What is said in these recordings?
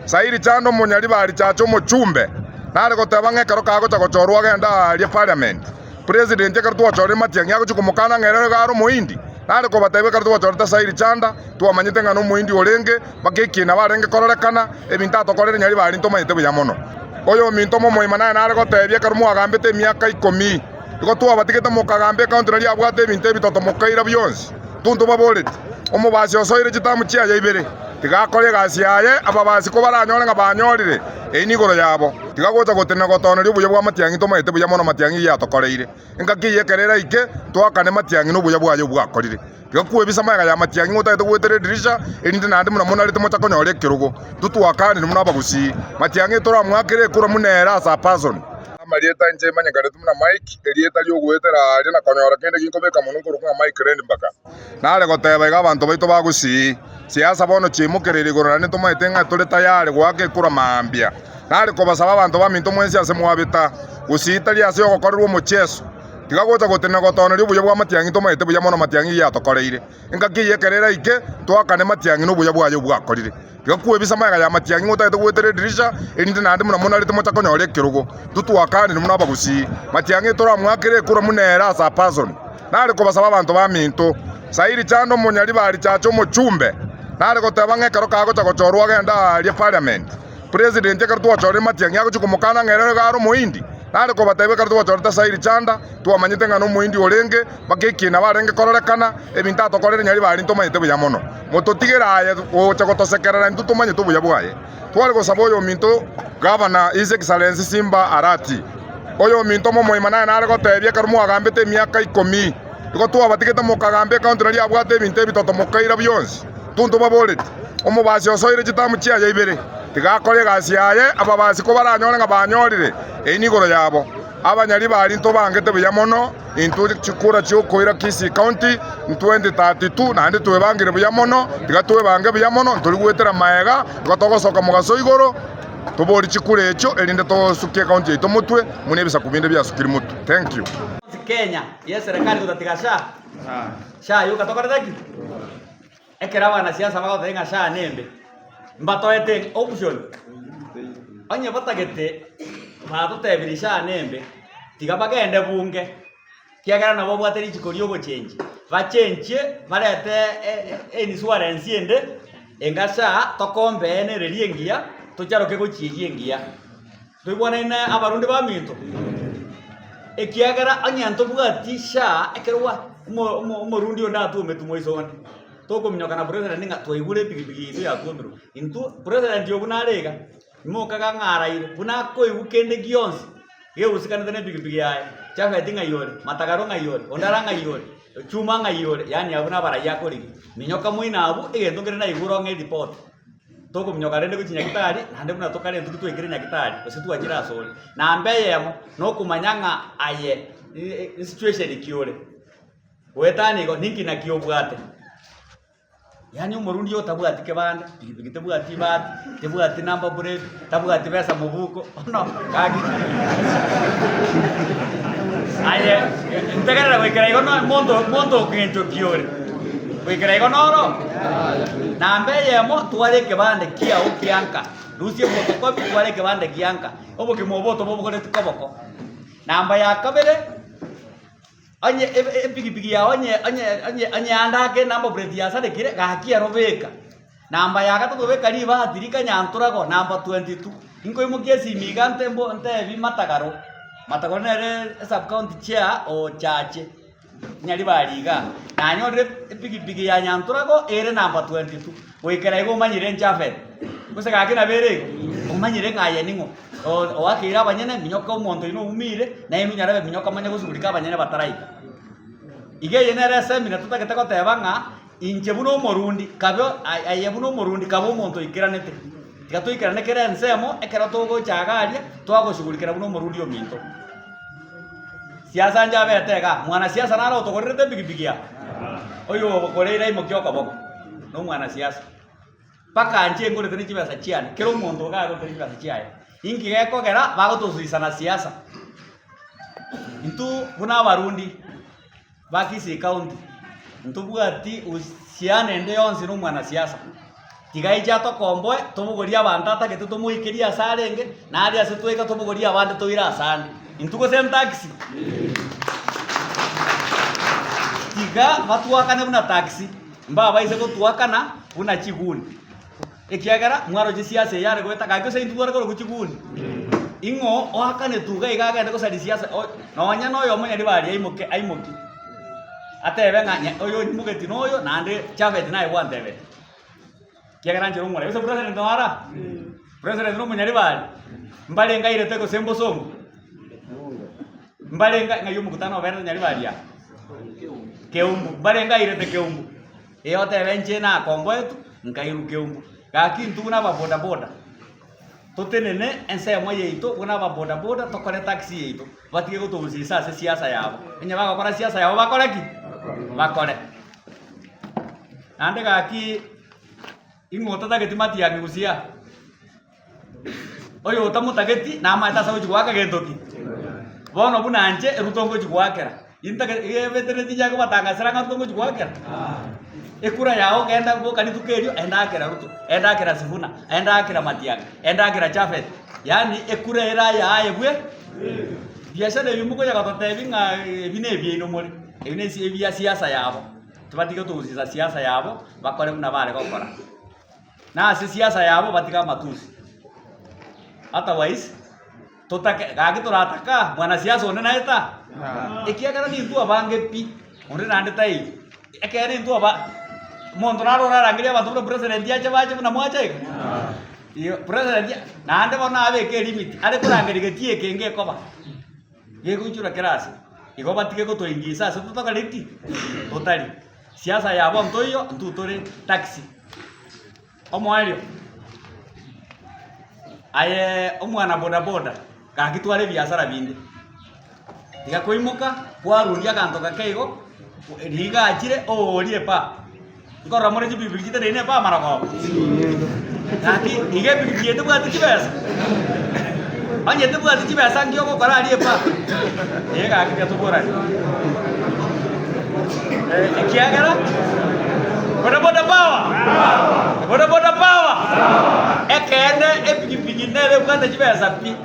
Sairi Chanda omonyaribari chacha omochumbe, nare goteba ng'a ekero kagocha gochorwa agende aaria parliament, president ekero twachorire Matiang'i agochia komokana ng'a ere iga are omohindi, nare kobatebia ekero twachorete Sairi Chanda, twamanyete ng'a nomohindi orenge, mpaka ekiina barenge kororekana, ebinto atokorire nyaribari ntomanyete buya mono. Oyominto omomoima naye nare gotebia ekero mwagambete emiaka ikomi, igo twabatigete mokagamba ecounty naria abwate ebinto ebitoto mokaira bionsi. Tontobaboreti, omobasi osoire chitamu chiaye ibere, tiga akore egasi yaye, ababasi kobaranyore ng'a banyorire, eyio nigoro yabo. Tiga gocha gotenena gotoneria obuya bw'amatiang'i tomaete buya mono matiang'i eyio atokoreire. Engaki eyio ekero eraike, toakane matiang'i nobuya bwaye obwo akorire. Tiga kwebisa magega y'amatiang'i ng'a otagete goetera edirisha, erinde naende buna monarete mocha konyora ekerogo. Totwakanire buna abagusii. Matiang'i toramoakere ekura buna ere as a person. Amarieta inche imanyekanete buna Mike, erieta ri'ogoetera aaria na konyora kende ginkobeka monwe nkorokwa ng'a Mike Rendbaka. Nare goteba iga abanto baito ba Gusii, siasa bono chiaimokereire igoro naende ntomaete ng'a tore tayari goaka ekura mambia. Nare kobasaba abanto baminto mwensi ase mwabeta, Gusii tari ase y'ogokorerwa omochieso. Tiga gocha gotenena gotoneria obuya bw'amatiang'i ntomaete buya mono matiang'i eyio atokoreire. Engaki eyio ekero eraike, toakane matiang'i nobuya bwaye obwo akorire. Tiga kwebisa magega y'amatiang'i ng'a otagete goetera edirisha, erinde naende buna monarete mocha konyora ekerogo. Totwakanire buna abagusii. Matiang'i toramoakere ekura buna ere as a person. Nare kobasaba abanto baminto, Sairi Chanda omonyaribari chacha omochumbe, nare goteba ng'a ekero kagocha gochorwa agende aaria parliament, President ekero twachorire Matiang'i agochia komokana ng'a ere iga are omohindi. Nare kobatebia ekero twachorete Sairi Chanda, twamanyete ng'a nomohindi orenge, mpaka ekiina barenge kororekana, ebinto atokorire nyaribari ntomanyete buya mono. Mototigere aye gocha gotosekerera intwe tomanyete obuya bwaye. Tware gosaba oyominto Gavana His Excellency Simba Arati, oyominto omomoima naye nare gotebia ekero mwagambete emiaka ikomi, igo twabatigete mokagamba ecounty naria abwate ebinto ebitoto mokaira bionsi. Tontobaboreti, omobasi osoire chitamu chiaye ibere, tiga akore egasi yaye, ababasi kobaranyore ng'a banyorire, eyio nigoro yabo. Abanyaribari ntobangete buya mono, intwe chikura chi'okoira Kisii County 2032, naende twebangire buya mono, tiga twebange buya mono, ntori goetera magega, igo togosoka mogaso igoro, toborie chikura echio erinde tosukie ecounty yaito motwe, buna ebisaku binde biasukire motwe. Thank you. Kenya ye serikali gotatiga SHA SHA yoka tokorete ki? Ekero abanasiasa bagoteba ng'a SHA nembe, mbatoete option, onye batagete batotebirie SHA nembe, tiga bagende bunge, kiagera nabo babwate richiko ria ogochengi, bachenchie barete einsurance ende, enga SHA tokombee na ereria engiya, tocharoke gochia eywo engiya. Toigwanaine abarundi baminto? Ekiagera onye ntobwati SHA ekero gwa omo omo omorundi onde atwometwe moiso onde, tokominyoka na president ng'a twaigure epikipiki yaito yatwomirwe. Intwe president obwo nare iga, imokaga ng'a araire, buna akoigwa kende gionsi gehusikanete na epikipiki yaye, Japhet ng'ai ore, Matagaro ng'ai ore, Ondara ng'ai ore, Chuma ng'ai ore, yaani abwo nabarai akorigia. Minyoka moino abwo, egento nkere naigure ong'e eripoti. Tokominyoka rende gochia nyagitari, naende buna tokare intwe titwaikire nyagitari, gose twachire asore. Namba eyemo, nokomanya ng'a aye situation ki ore, goetania igo ninki naki obwate. Yaani omorundi otabwati kebande, pikipiki tebwati ibati, tebwati number plate, tabwati besa mobuko, bono gaki aye ntegerere goikera igo no monto monto okeng'encho ki ore. Goikera igo noro, namba eyemo tware ekebande kiao kia nka, rusia efotokopi tware ekebande kia nka, obogima obo otobobogoretie koboko. Namba ya kabere, onye ebe epikipiki yao onye onye onye onye ande ake enumber plate yasarekire, gaki ero beka. Namba ya gatato beka ribati rikanyantorago namba 22, inkoimokia esimi iga nte mbo ntebi matagaro, matagaro nere esub county chair ochache. Nyaribari igaa, nanyorire epikipiki ya Nyantorago ere number 22, goikera iga omanyire Japhet, gose gaki nabo ere igo, omanyire ng'a aye ning'o, o- oakeire abanyene minyoka omonto oino oumiire, naende onyarebe minyoka omanye gosugurika abanyene bataraika. Iga eye nere esemina totagete goteba ng'a, inche buna omorundi kabe aye aye buna omorundi kabe omonto oikeranete, tiga toikerane kera ensemo ekero togocha iga aria, twagosugurikera buna omorundi ominto. Siasa njabete igaa, mwanasiasa nare otogorerete epikipiki aa? Oyo ogokoreire aimokie okoboko, na omwanasiasa. Mpaka inche ngorete ne chibesa chiane, kera omonto iga agorete ne chibesa chiaye. Inki gekogera bagotosuisana siasa? Intwe buna abarundi ba Kisii county, ntobwati uhusiano ende yonsi na omwanasiasa. Tiga aiche atokomboe, tobogorie abanto atagete tomoikerie ase arenge, na aria ase twaika tobogorie abande toire ase ande. Intwe gose entaxi? Tiga batwakane buna taxi, mbabaise gotwakana buna chiguni. Ekiagera mwaroche siasa eye are goeta gaki gose intwe tware korokwa chiguni. Ing'o oakanetwe iga iga agende gosaria siasa o nonya na oyomo nyaribari aimoke aimokie. Atebe ng'a nya oyo onyimogeti noyo naende Japhet naye gwantebeti. Ekiagera nchera omorembe. Gose president noo ara? President na omonyaribari, mbarenge airete gose mbosongo? Mbarenge ng'ai omokutano oberete nyaribari aa? Keumbu, mbarenge airete Keumbu. Ee otebe inche nakomboetwe, nkairwa Keumbu. Gaki intwe buna ababodaboda, totenene ensemo yaito buna ababodaboda tokore taxi yaito, batige gotohusisha ase siasa yabo. Onye bagokora siasa yabo bakore ki? Bakore. Naende gaki ing'o otatageti matiang'i gusii aa? Oyo otamotageti namaete ase agochia goaka gento ki? Bono buna inche eruto ngochia goakera, intagete ebetereri tinyaye kobatangasera ng'a ruto ngochia goakera? Ekura yao genda boka rituko erio enda akera Ruto, enda akera Sifuna, enda akera Matiang'i, enda akera Japhet, yaani ekura ere ayaye bwe biashara ebi mokonya gototebia ng'a ebi na ebiaino more, ebi na esi ebia siasa yabo, tibatige gotohusisha siasa yabo, bakore buna bare gokora. Na ase siasa yabo batige amatusi. Otherwise, totake gaki torataka mwanasiasa onde naye ta? Ekiagera nintwe abange pi, onde naende taiyo. Ekero intwe aba omonto naro orarangerie abanto buna president ache bache buna mwacha iga? Iyo president naende bono abeke elimit, are korangeria getii eke ngekoba. Gegoichora kera ase. Igo batige gotoingisa ase totakareti? Totari. Siasa yabo ntoiyo, intwe tore taxi. Omoerio, aye omwana bodaboda, gaki tware ebiasara binde. Tiga koimoka, kwarundia aganto gake igo, riga achire oorie epaa. Nkorora more chipikipiki chiteneine epaa marogoba. Gaki iga epikipiki eye tebwati chibesa? Onye tebwati chibesa nki ogokora aria epaa? Ee gaki tiga toboranie. Ekiagera bodaboda power! Bodaboda power! Ekeene epikipiki nere ebwate chibesa pi,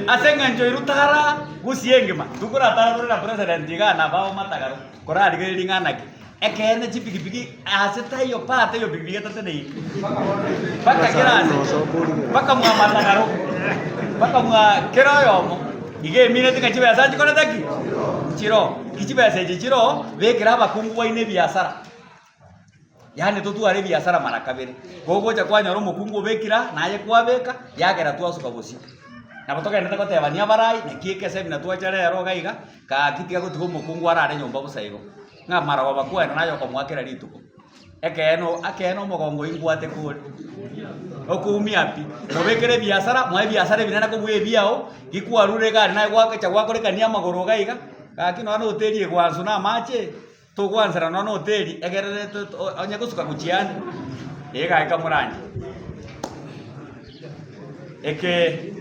ase eng'encho irwe tara gusii engima, tokoratara tore na president igaa nabo amatagaro, korarigereria ring'ana ki. Ekeene chipikipiki ase taiyo paa taiyo pikipiki etateneiri mpaka kera ase mpaka mwa matagaro mpaka mwa kera oyomo iga emineti ng'a chibesa nchikorete ki? Nchiroo. Ki chibesa echi chiroo bekera abakungu baino ebiasara yaani totware ebiasara mara kabere. Gogocha kwanyora omokungu obekire aa naye kwabeka yagera twasuka bosio. Nabo togenderete gotebania abarai naki ekesemina twacha rero iga iga gaki tiga gotiga omokungu arare nyomba bosa igo. Ng'a amarogoba kwaye naye okomoa kera rituko. Ekeene ekeene omogongo oyio ngwate kore. Okoumia pi, mobekere ebiasara, moe ebiasara ebinene kobua ebiao, gikwarure egari naye gwakecha gwakorekania amagoro iga iga, gaki nonya na hoteli egwansu na amache, togwansera nonya na hoteli egerere to to onye gosuka gochia ande, eh gaki kamoranche. Eke.